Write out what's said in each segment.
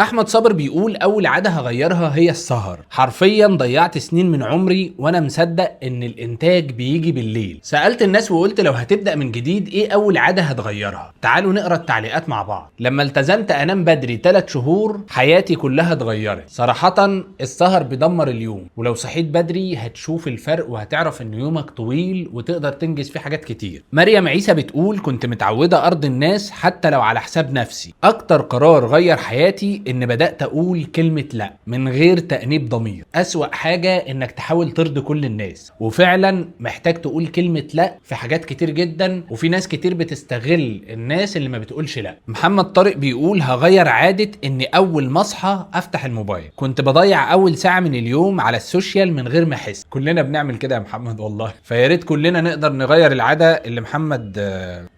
احمد صابر بيقول اول عادة هغيرها هي السهر، حرفيا ضيعت سنين من عمري وانا مصدق ان الانتاج بيجي بالليل. سالت الناس وقلت لو هتبدا من جديد ايه اول عادة هتغيرها؟ تعالوا نقرا التعليقات مع بعض. لما التزمت انام بدري 3 شهور حياتي كلها اتغيرت. صراحة السهر بيدمر اليوم، ولو صحيت بدري هتشوف الفرق وهتعرف ان يومك طويل وتقدر تنجز فيه حاجات كتير. مريم عيسى بتقول كنت متعوده ارضي الناس حتى لو على حساب نفسي. اكتر قرار غير حياتي ان بدات اقول كلمة لا من غير تانيب ضمير. اسوأ حاجة انك تحاول ترضي كل الناس، وفعلا محتاج تقول كلمة لا في حاجات كتير جدا، وفي ناس كتير بتستغل الناس اللي ما بتقولش لا. محمد طارق بيقول هغير عادة اني اول ما اصحى افتح الموبايل، كنت بضيع اول ساعة من اليوم على ال social من غير ما احس. كلنا بنعمل كده يا محمد والله، فيا ريت كلنا نقدر نغير العادة اللي محمد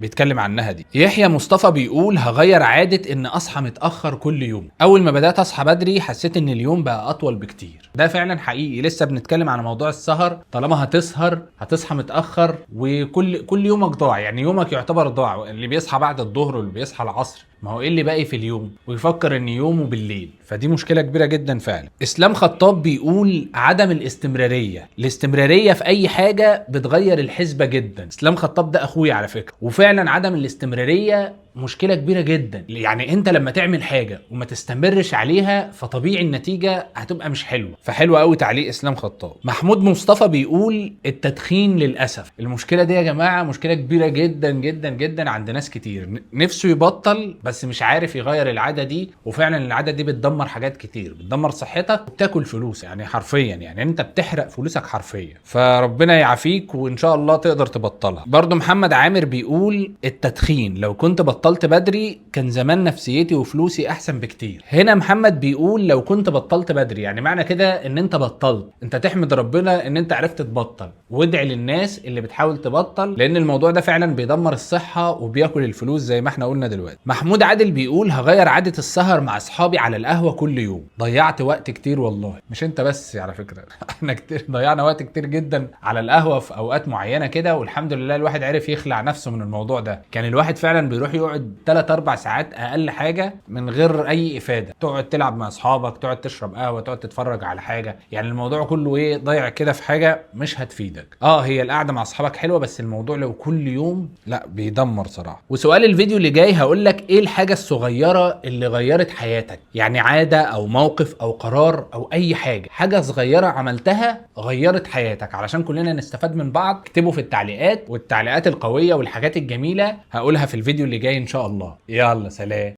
بيتكلم عنها دي. يحيى مصطفى بيقول هغير عادة ان اصحى متاخر كل يوم، اول ما بدات اصحى بدري حسيت ان اليوم بقى اطول بكتير. ده فعلا حقيقي، لسه بنتكلم على موضوع السهر، طالما هتسهر هتصحى متاخر وكل يومك ضاع، يعني يومك يعتبر ضاع. اللي بيصحى بعد الظهر واللي بيصحى العصر، ما هو ايه اللي باقي في اليوم؟ ويفكر ان يومه بالليل، فدي مشكلة كبيرة جدا فعلا. اسلام خطاب بيقول عدم الاستمرارية، الاستمرارية في اي حاجة بتغير الحسبة جدا. اسلام خطاب ده اخويا على فكرة، وفعلا عدم الاستمرارية مشكلة كبيرة جدا. يعني انت لما تعمل حاجة وما تستمرش عليها فطبيعي النتيجة هتبقى مش حلوة. فحلوه قوي تعليق اسلام خطاب. محمود مصطفى بيقول التدخين للاسف. المشكلة دي يا جماعة مشكلة كبيرة جدا جدا جدا عند ناس كتير، نفسه يبطل بس مش عارف يغير العادة دي، وفعلا العادة دي بتدمر حاجات كتير، بتدمر صحتك وبتاكل فلوس، يعني حرفيا يعني انت بتحرق فلوسك حرفيا. فربنا يعافيك وان شاء الله تقدر تبطلها. برضو محمد عامر بيقول التدخين لو كنت بطلت بدري كان زمان نفسيتي وفلوسي احسن بكتير. هنا محمد بيقول لو كنت بطلت بدري، يعني معنى كده ان انت بطلت، انت تحمد ربنا ان انت عرفت تبطل، وادعي للناس اللي بتحاول تبطل، لان الموضوع ده فعلا بيدمر الصحة وبياكل الفلوس زي ما احنا قلنا دلوقتي. محمود عادل بيقول هغير عادة السهر مع اصحابي على القهوة كل يوم، ضيعت وقت كتير والله. مش انت بس على فكرة، احنا كتير ضيعنا وقت كتير جدا على القهوة في اوقات معينة كده، والحمد لله الواحد عرف يخلع نفسه من الموضوع ده. كان الواحد فعلا بيروح يقعد 3-4 ساعات اقل حاجة من غير اي افادة، تقعد تلعب مع اصحابك، تقعد تشرب قهوة، تقعد تتفرج على حاجة، يعني الموضوع كله ايه ضايع كده في حاجة مش هتفيدك. هي القعدة مع اصحابك حلوة، بس الموضوع لو كل يوم لا بيدمر صراحة. وسؤال الفيديو اللي جاي هقول لك ايه الحاجة الصغيرة اللي غيرت حياتك، يعني عادة او موقف او قرار او اي حاجة، حاجة صغيرة عملتها غيرت حياتك، علشان كلنا نستفاد من بعض. اكتبوا في التعليقات، والتعليقات القوية والحاجات الجميلة هقولها في الفيديو اللي جاي ان شاء الله. يلا سلام.